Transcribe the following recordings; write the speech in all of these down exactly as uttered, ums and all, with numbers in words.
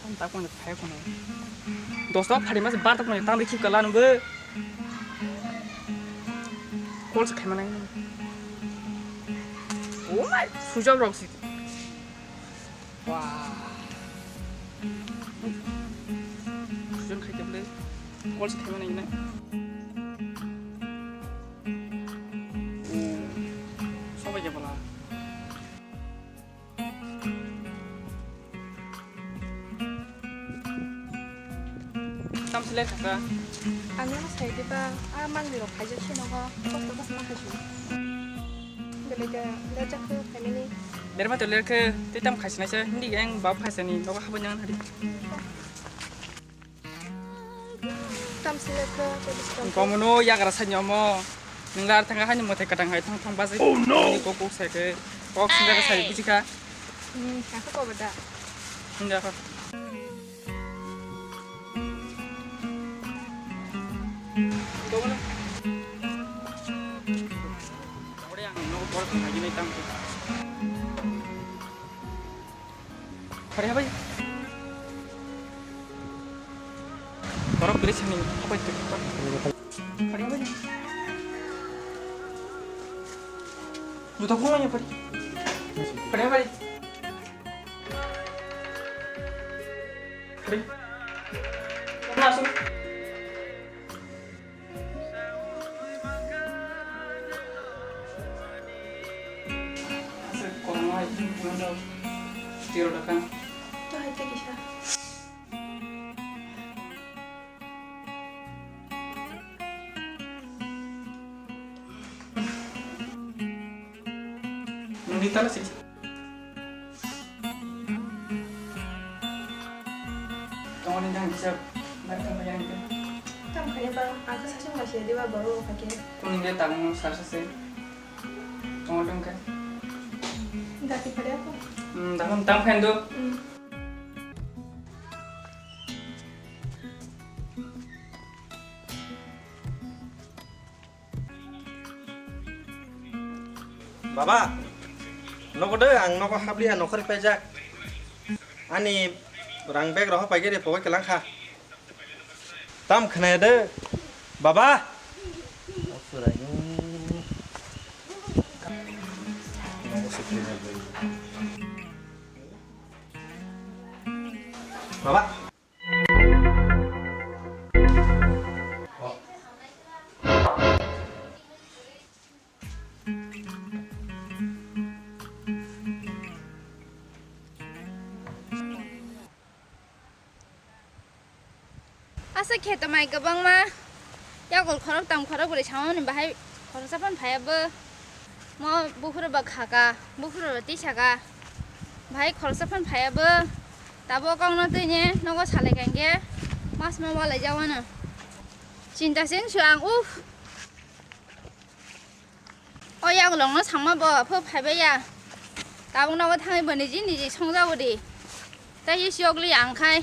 Ang tak mano phai kono. Dos tak phari mas bar tak mano tang de khip kala nungbo. Call se khaima nang. Oh my, sujab rok si. Wah. Sujon khai table. Call se khaima nang na. Oh. Sobai jabala. Tam sile thaka. Ang no sai diba, a mangni rok khaijak se nogo, kosto kosto ma khaisu. Belai khe lejak khe family. Berma to lerkhe, tei tam khaisnai se, hindi ang bab khaisani, nogo haboi nang hari. Tam sile khe, tei bwskango. Komono yagra sani omo. Nwng lar thanga hani mwtai kwtang hai thang thang bajai. Oh no! Ani kok kok sai khe. Kok sinjak sai buji kha. Hmm, kha kha kobo da. Hinga kha. Komono. Ore ang no bor thang hai ni tam. Pare habai. Torok beri sini habai tu. Pare habai. Juta kung aja pare. Pare habai. Pare. Masuk. Asa kormo hai, tiro dakang. To hai te kisa. Nungni tala sih. Tongoni jang bisa, bar tong yang itu. Tam kaya ba, aku sasing masih ada ba baru pakai. Kuning dia tang sasa sih. Tong tong ke. Gati pada aku. Hmm, tang tang kan tu. Hmm. Baba, nogo de, ang nogo habliya, nokhorwi paijak. Ani rang bag rok paigeri pogoi kelang kha. Tam khnaya de, baba. Baba. Asa kheto mai kwbangma. Yakul khorok tam khorok bwrwi samani bahai khoroksa phan phaiya bo. Mo buphuru ba khaka, buphuru ba tisaka. Bahai khoroksa phan phaiya bo. Tabo kokno twi ne nogo salai kha hinkhe mas ma walai jawano. Chinta sing su ang, uff. O yaglongno sangma bo pho phaibai ya. Tabuk nogo thangwi bo niji niji songjago di. Tei si yogli ang khai.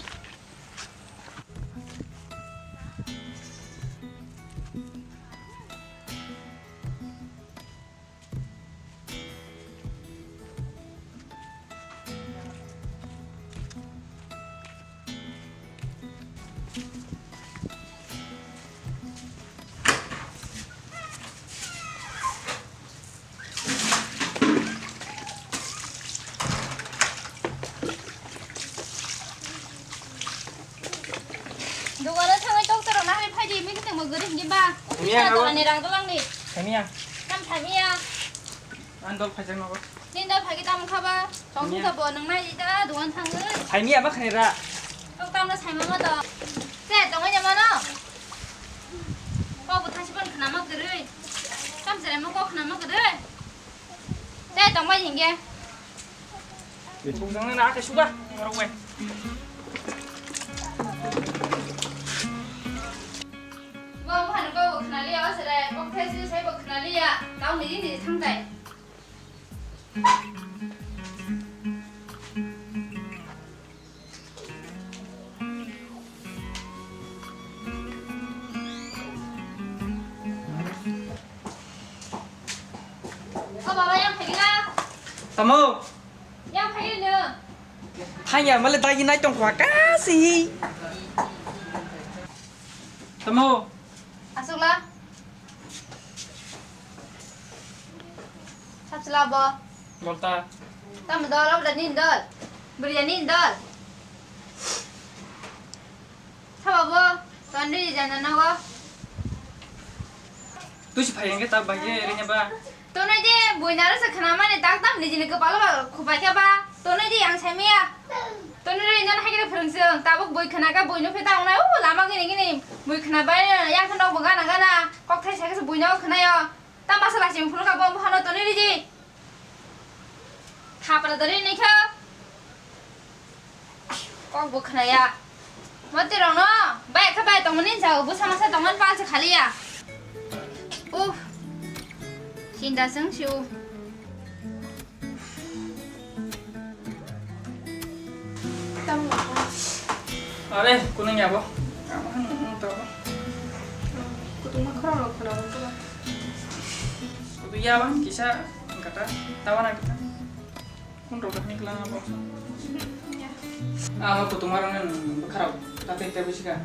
Dogano thangwi doctor rok naharwi phaidi, mui khe tongma gari hinwi ba. Miya, Doctor ani rang dolang ni. Miya. Tam thamiya. Ang dol phaijak nogo. Nini dol phagi tamo kha ba? Tong thung kha bo, nwng nai da, duan thangwi. Hai miya ma khani ra. Tok tamno sai mama do. Che, tongwi nya mano. Kok bo thasi pon khna ma kwrwi. Tam jere mo kok khna ma kwrwi. Che, tong bai hinge. Bujang na ke suga, ngorok bai. Bo, bo hanu kok bo khna liya, o sere, kok thesi sai bo khna liya. Tao niji niji thang jai. O baba, yang phai gila. Tamo? Yang Thangya male dagi nai tong kwa kasi. Tamo. Asukla. Sapsla bo. Bolta. Tamo dol, obo da nin dol. Buri da nin dol. Sabo bo, tonri jana nogo. Tusi phai hwnkhe ta bai khe renya ba. Tonwi de buinaro se khna mani tak tam nijini kwpalo ba khupai khe ba. Tonwi de ang sai maya. Tonwi renya hai khe phwrwng se tabuk bui khna khe bui nukhe ta ongnai o lama gini gini bui khna bai yang khe nok bo gana gana kok thai sai khe se bui no khnayo. Tamo se lachim phunu kha bo hano tonwi ridi. Thapra dori ni kha. Kok bo khna ya. Mati rong no. Bai kha bai tong ni jao. Busa masa tong man pal se khali ya. Uff. Sinda seng siu. Tamo. Are, kunang ya bo. Tamo han to. Kutung ma khara ro khara ro. Kutung ya bang kisa kata tawana kita. Kun rok ni klang abo. Ya. Ah, kutung ma rong ni bwkharok kata kita bisi ka.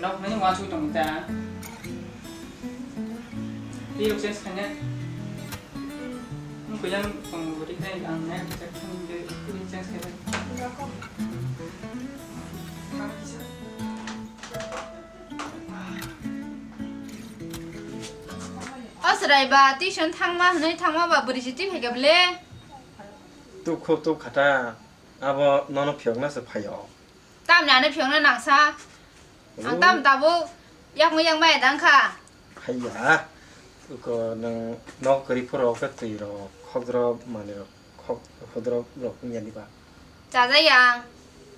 Nok ni wansuk tong ta. Ri rok change khanya. Nung kuyang tong bori khai ang nai kisa khani de ri change khai. O chwrai ba tuition thangma hwnwi thangma ba bwrwi se twi phaikha bwle. Tuk kho tuk khata abo nono phiyokna se phaio. Tamni ano phiyokna nangsa. Ang tam tabuk yakung yakung bai dang kha. Haiya, uko nwng nok kwrwi phuru khe twi rok, khok drop, manwi rok, khok hodrop rok wngya diba? Chajai ang.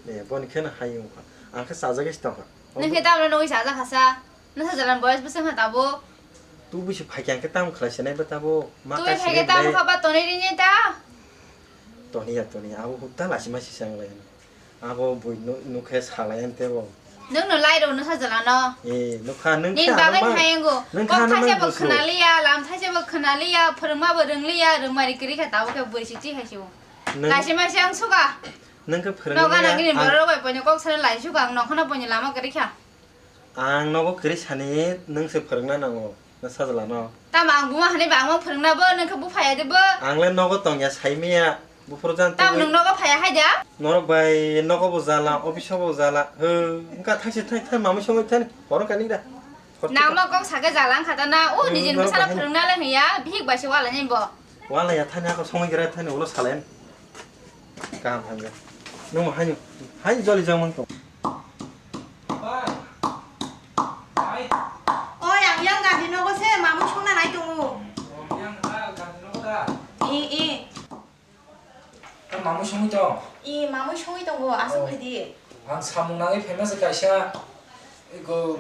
Eh, boni kheno hai wngkha. Ang khe chajagwi se tongkha. Nwng khe tamno nugwi chajak khasa? Nwsa jalan boyes bwswk kha tabuk. Tubui se phaikha khe tamo khlai se nai bo tabuk. Ma Tubui kaisa phaikhe tamo kha ba tonwi rini ta? Toniya, toniya. Abo hukta lachima se chang lai. Abo bui nu-, nukhe salai ante bo. Nwng no lai rw no sajala no. Eh, nukha nwng Nini khe bagwi ano ma-, thayango. Nwng khe Kok ano thaise mang bo boslo. Khwnaliya, lam thaise bo khwnaliya, phwrwngma bo rwngliya, rwngmari kwrwi kha tabuk khe bwrwi se chi hai se bo. Nwng Kaisa maisa ang suka. Nwng khe phwrwngma Noga ya, nangini ang borok bai poino kok sana lai suka ang nokhana poino lama kwrwi kha. Ang nogo kwrwi sani nwng se phwrwngna nango, na sajla no. Tamo ang buma hani ba ang phwrwngna bo, nwng khe buphaya de bo. Ang le nogo tongya saimaya, buphuru jan Tamo tongwi. Nwng nogo phaya hai da? Norok bai nogo bo jala, office o bo jala. Ho, wngkha thaksi thai thai mamui songwi thani, horo kani da. Nangma kok sake jala wngkha ta na, o Nwng nijini norok bwsano bai phwrwngna le hwnya, bihik bai se wala ni bo. Wala ya thani ako songwi gra thani ulo salen. Kaham hamya. Nwng hai, hai joli jang mang tong. Oi, ang yang gari nogo se mamui songna nai tongo. Yang ha gari nogo da. I, i. Mamui songwi tong. I, mamui songwi tongo, aswk Oh. Phaidi. Ang samung nangwi phaima se kaisa. Ego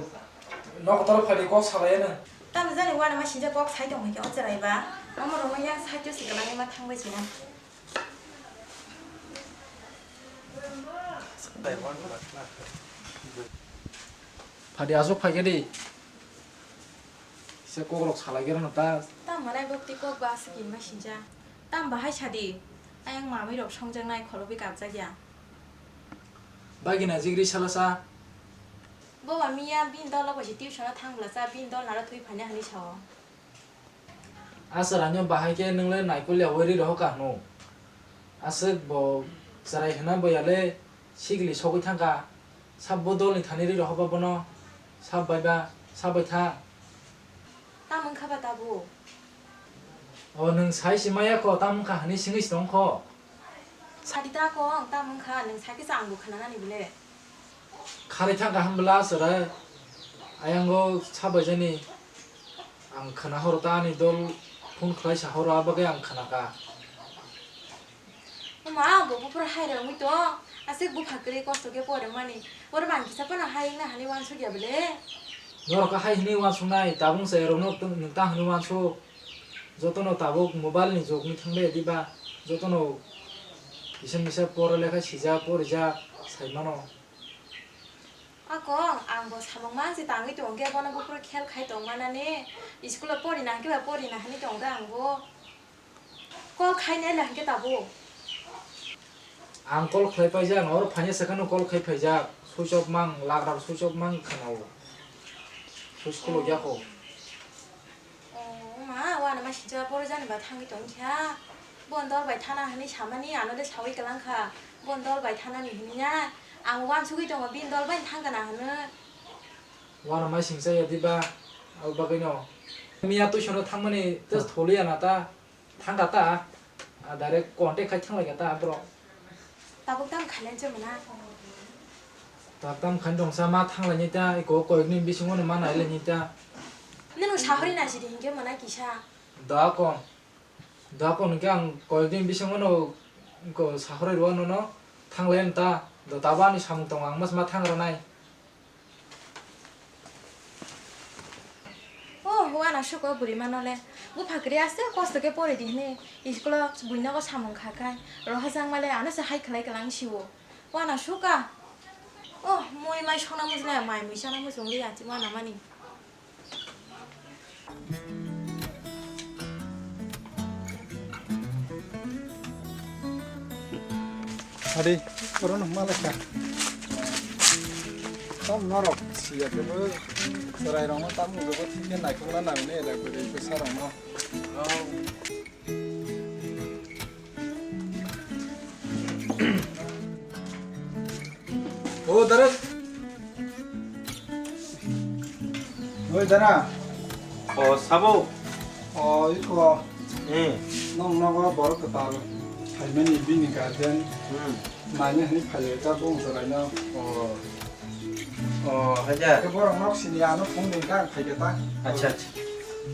nok toro phaidi kok salai ano. Tamo jani wani ma sinja kok sai tong hai khe o cherai ba. Omo rok ma yang sai to se kwlangwi ma thangbai sina. Phadi aswk phaikhe di. Kisa kokrok salai khe rwno ta. Tamo nai bwktwi kok ba aswk hinma sinja. Tam bahai sadi. Ayang mamwi rok songjaknai khoroknwi kapjakya. Bagina jigri salasa. Boba miya bini dol rok bai se tuition o thang bwlasa bini dol naro thwi phaina hinwi sao. A chwraino bahai khe nwng le naikolya wi ri rohor kha hwno. Aswk bo chwrai hwna boya le sikli sogwi thang kha. Sabo dolni thani ri rohor ba bono. Sab bai ba, sab bai thang. Tamo wng kha ba tabuk? O nwng sai se maya kho, tamo wng kha hwnwi swngwi se tong kho. Sadi ta kong, tamo wng kha, nwng sai khe se ang bo khwnanani bile. Kharwi thang kaham bwla chwrai. Ayango sabaijani ang khwna horo ta ani dol phone khlai sa horo, a bagwi ang khwna kha. Omo ang bo buphuru hai rwngwi tong, aswk bupha kwrwi kosto khe porwngmani. Oro bang kisa phano hai wngna hani uansuk ya bwle? Norok khe hai hwnwi uansuknai, tabuk se rokno nwng ta hwnwi uansuk. Jotono tabuk mobile ni jug ni thangbai diba, jotono kisa misa pora lekha sijak, porijak, sai mano. Akong, ang bo samung mansi tangwi tongkhe bono buphuru khel khai tongmanani, school o porina hwnkhe ba porina hinwi tongkha ang bo. Call khainai le hwnkhe tabuk. Ang call khlai paijak, oro phaina sekhano call khai phaijak. Switch off mang, lagra switch off mang khwnao. Switch khuluk ya kho. Oh, ma, wana ma sincha poro jani ba thangwi tong kha. Bon dol bai thana hwnwi samani, ano de sawi kalang kha. Bon dol bai thanani hwnwi na. Ang wansugwi tongo, bin dol bai thang kana hwnwi. Wana ma singcha ya diba, al bagwi no. Miya tuition thangmani test tholi ya na ta. Thangkha ta, ah, direct contact khai thanglaikha ta borok. Tabuk tam khailai se mwnai. Tabuk tam khain tongsa ma thanglaini ta, iko koyekni bisingo no ma nailaini ta. Nini sahori naisidi hinkhe mwnai kisa. Da kon, da kon hinkhe ang koyekni bisingo no iko sahori rwano no thanglai ta, do tabuk ani samung tongo ang mas ma thang rwnai. Oh, wana suko bwrwi mano le. Bupha kwrwi aste kosto khe pori di hwnwi. School o buino ko samung kha khai. Rohajak male ano se hai khlai klang siwo. Wana suka. Oh, mui mai sona mujle mai mui sana mujung li ati wana mani. Adi, oro no malai kha. Tam norok siya kebo chwrai rok no tam jogo thik khe naikok na nang ne era bwrwi bwsa rok no. O dara. Oi dara. O sabo. O iko. Hmm. Nong nogo borok kwtal. Phaimani bini guardian. Hmm. Naina hini phaile ta bong chwraino. O. O, haja. Ke borok nok sini ano phone din kha phai khe ta. Acha, acha.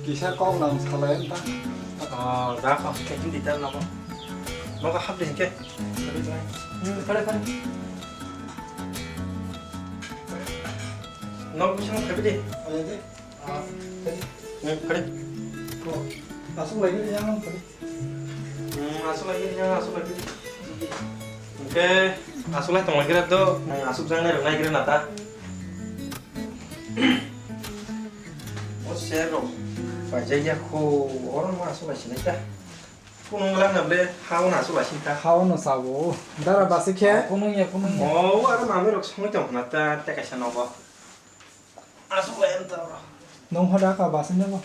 Kisa kok nang salai ta. O, da kha, khe hindi ta nogo. Nogo hap din khe. Hmm, khare, khare. Nok bising khabi de. Aja de. Ah, khare. Hmm, khare. Ko, asuk lagi de yang khare. Hmm, asuk lagi, yang asuk lagi. Oke, asuk lagi tong lagi do, nang asuk jang nai rok nai kira nata. O sero, paijak ya ko, orang ma asuk lagi sini ta. Kunung lang na ble, hao na asuk lagi sini ta. Hao no sabo, dara basi khe. Kunung ya, kunung ya. Oh, aro mami rok songwi tong nata, te kaisa nogo. Asuk lai ang taro. Nung hoda ka basi nebo?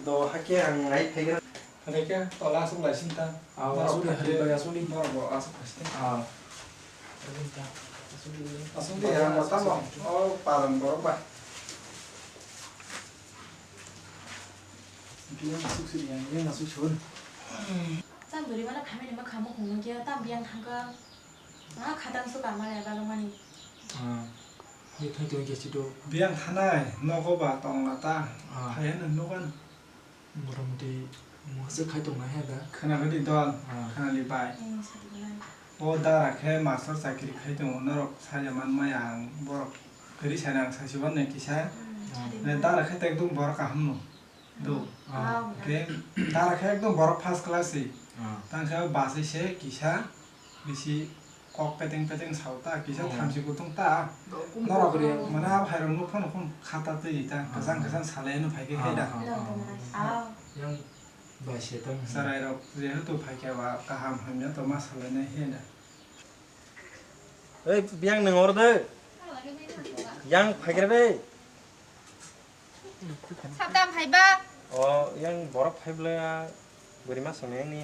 Do hake ang ngai phaigra. Hake tola asuk lai sinta. Ah, asuk lai, asuk lai. Borok bo asuk lai sinta. Ah. Asuk lai, asuk lai. Asuk lai, ang tamo. Oh, palang borok ba. Biang asuk suri, yang asuk sur. Tam beri mana kami ni ma kamu hunu kia, tam biang thangka. Ah, khatang su kamare balomani. Ah, hai phai tong khe chito. Biang thanai nogo ba tong la ta. Ah. Hai ano nogan. Motamoti muhaswk khai tong nai hai da. Khana gadi dol, ah, khana li bai. Eh, sadi bai. O dara khe master chakri khai tongo, norok saja man maya ang borok kwrwi sai nang sai si wan nai kisa. Hmm, ah, sadi bai. Dara khe ta ekdum borok kaham no. Do. Ah. Khe dara khe ekdom borok first class se. Ah. Tang khe basi se kisa bisi kok peteng peteng sao ta, kisa, oh, thamchi kutung ta. Do, kum norok kok re. Mane abo hai rok no phone phone khata twi ta. Ah. Kwchang kwchang salai no phai khe, ah, hai da. Ah, ah, ah. Yang bai se tong. Sarai rok jehetu phai khe ba kaham hamya to ma salai nai hai da. Ei, biyang nwng oro de. Yang phaigra de. Sabda phaiba. O, yang borok phaible, a, bwrwi ma songni yang ni.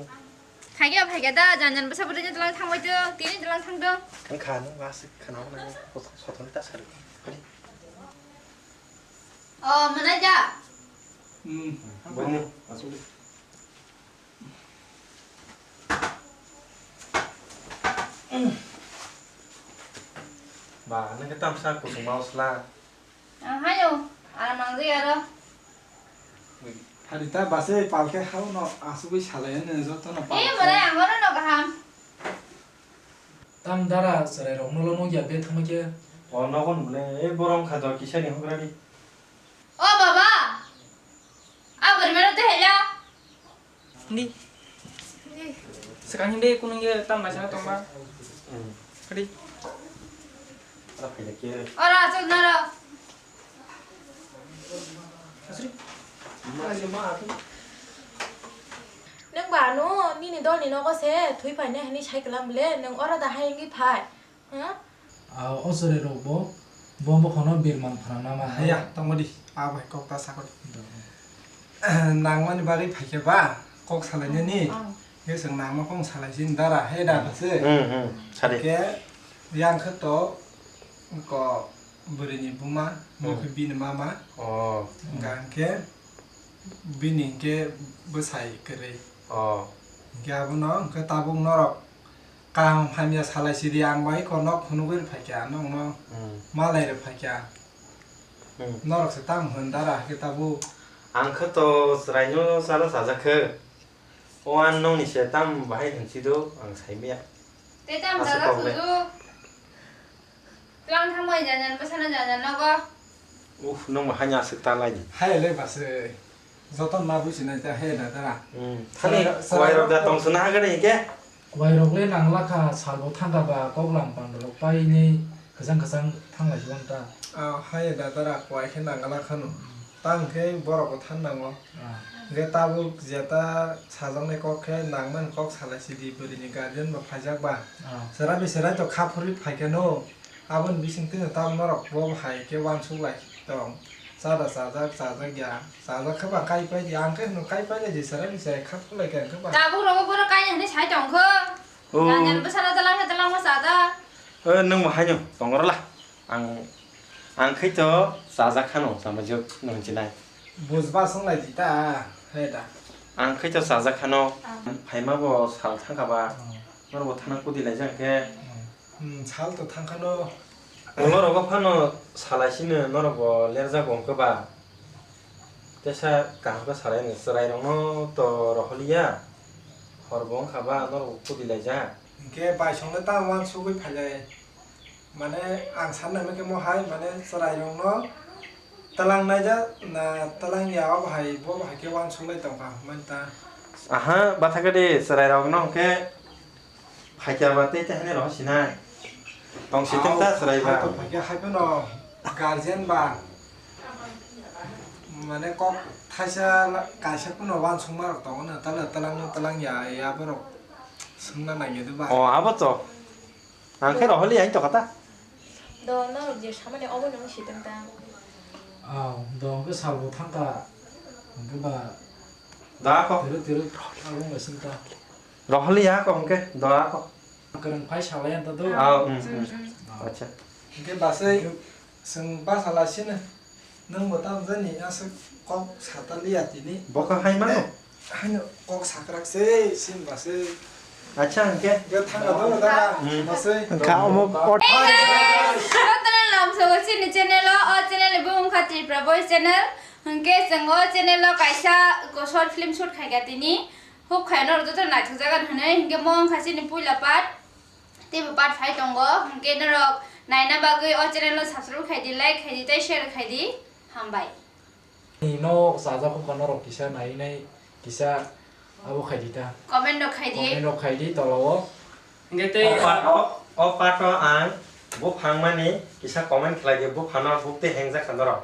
Phaikhe, phaikhe da, jan jan bwsa bwrwi ni tola thangbai tong, tini tola thang tong. Ang kha, nung aswk khana, nang sothoni ta sar. O, mwnai da. Hmm. Bwrwi ni, aswk. Ba, nang khe tamsa kusung ma usla. Ang hayo, aram nangjak aro. Harita base palkhe hao no asugwi salai nini joto no. Eh, palkhe. Mare ang oro no kaham. Tam dara chwrai rok no lo nukya be thangma khe. O nogon bole, eh, borom kha do kisa ni hugra di. O baba, a bwrwi mano twi haila. Hindi. Hindi. Sekarang hindi kunung ye tam baca atau apa? Hmm. Kadi. Ora, cok nara. Asri. Masih mah aku. Nwng ba ano nini dolni nogo se thwi phainai hwnwi sai kwlang bwle, nwng oro da hai wngwi phai? Huh? Ah, o chwrai rok bo, bo bokhorno birman phrang nama. Haya, tongmadi, a bai kok ta sakodi. Nangmani bagwi phaikhe ba, kok salainani, ang. Khe chwng nangma kok salai sin dara, he da bwse. Hmm, hmm, sadi. Khe yang khe to, ko bwrwini buma, hmm. Khe bini mama. Oh. Hwnkha hwnkhe, bini hwnkhe bwsai kwrwi. Oh. Hwnkhe abono hwnkhe tabuk norok kaham hamya salai sidi ang bai ko nok phunugwi rw phaikha nokno hmm. Malai rw phaikha hmm. Norok se tamo hwn dara hwnkhe tabuk. Ang khe to chwraino chalo chajak khe. O ang nokni se tamo bahai hwnsi do ang saimaya. Tei tamo asa jaga kok le. Sujuk. Twlang thangbai janjan bwsano janjan nogo. Uf, nwng bo haino aswk ta lai di. Hai le bwsai. Joto ma buji nai ta he da dara. Hmm. Thani sara, sara kuwai rok da tong suna ha gani ke? Kuwai rok le nang lakha sal bo thang kha ba kok lam pang rok pai ni kwchang kwchang thang lai si ta. Ah, hai da dara kuwai khe nang lakha no. Tang khe borok bo than nango. Ah. Hwnkhe tabuk jeta sajaknai kok khe nangmani kok salai sidi bwrwini guardian bo phaijak ba. Ah. Chwrai bai chwrai to kha phurwi phaikhe no. Aboni bisingtwi no tabuk norok bo hai khe uansuk lai tong. Chada chajak, chajak ya. Chajak khe ba kai pai di. Ang khe hwno kai pai lai di, chwrai bai chwrai kha phurlai khe ang khe ba. Tabuk rogo bono kai hwnwi sai tong kho. Oh. Janjan bwsano twlang khe twlangma chajak. Eh, nwng bo haino tong rwla. Ang, ang khe to chajak khano, chama jok nung chinai. Bujba sung lai di ta, he da. Ang khe to chajak khano, ah. Phaima bo sal thang kha ba. Oh. Norok bo thana kudi lai jang khe. Hmm, sal to thang khano. Norok bo phano salai sino, norok bo lerjak bo wng khe ba. Tesa kaham khe salai no, chwrai rok no to roholiya. Hor bo wng kha ba, norok bo kudi lai jak. Hwnkhe baisong le tamo uansugwi phailai. Mane ang sanna hwnwi khe mo hai, mane chwrairokno twlang naijak na twlang ya, obo hai, bo hai khe uansuk lai tong kha hwnmani ta. Aha, bathakhe de chwrairokno hwnkhe phaikya ba tei tei haino rohor sinai. Tong si tong ta chwrai ba. Hai to phaikya hai phano guardian ba. Mane kok thaisa la-, kaisa phano uansukma rok tongo na, tala twlang no twlang ya, ya borok swngna nangya de ba. O, abo to. Ang khe roholi hai to kata. Do norok je samani obo nung si tong ta. Aw, do hwnkhe salbo thangkha. Hwnkhe ba da ko. Tiri tiri roholi wng sing ta. Roholi ya ko hwnkhe do a ko. Kwrwng phai salai ang ta do. Aw, mm, mm. Acha. Hwnkhe basai. Chwng basa lai sino, nwng bo tamo jani aswk kok sata liya tini. Bo kha hai mano? Haino kok sakrak se, sin ba se. Acha, hwnkhe? Ge thanga dolo dara, hmm. Ba se. Wngkha omo kot. Hey guys! Jotono lamsogo chini channel o, o channel ni bumung kha Tripura Boys channel. Hwnkhe chwng o channel o kaisa ko short film shoot khaikha tini. Huk khai norok jotono naithok jagan hwnwi, hwnkhe mo wngkha chini puila part. Teibo part phai tongo, hwnkhe norok naina bagwi o channel no subscribe khai di, like khai di, tei share khai di. Hambai. Ni no chajak kha norok kisa nai nai kisa abo khai di ta. Comment no khai di. Comment no khai di tola o. Hwnkhe tei o part o, o part o ang buphang mani kisa comment khlai di, buphang no buk tei hengjak kha norok.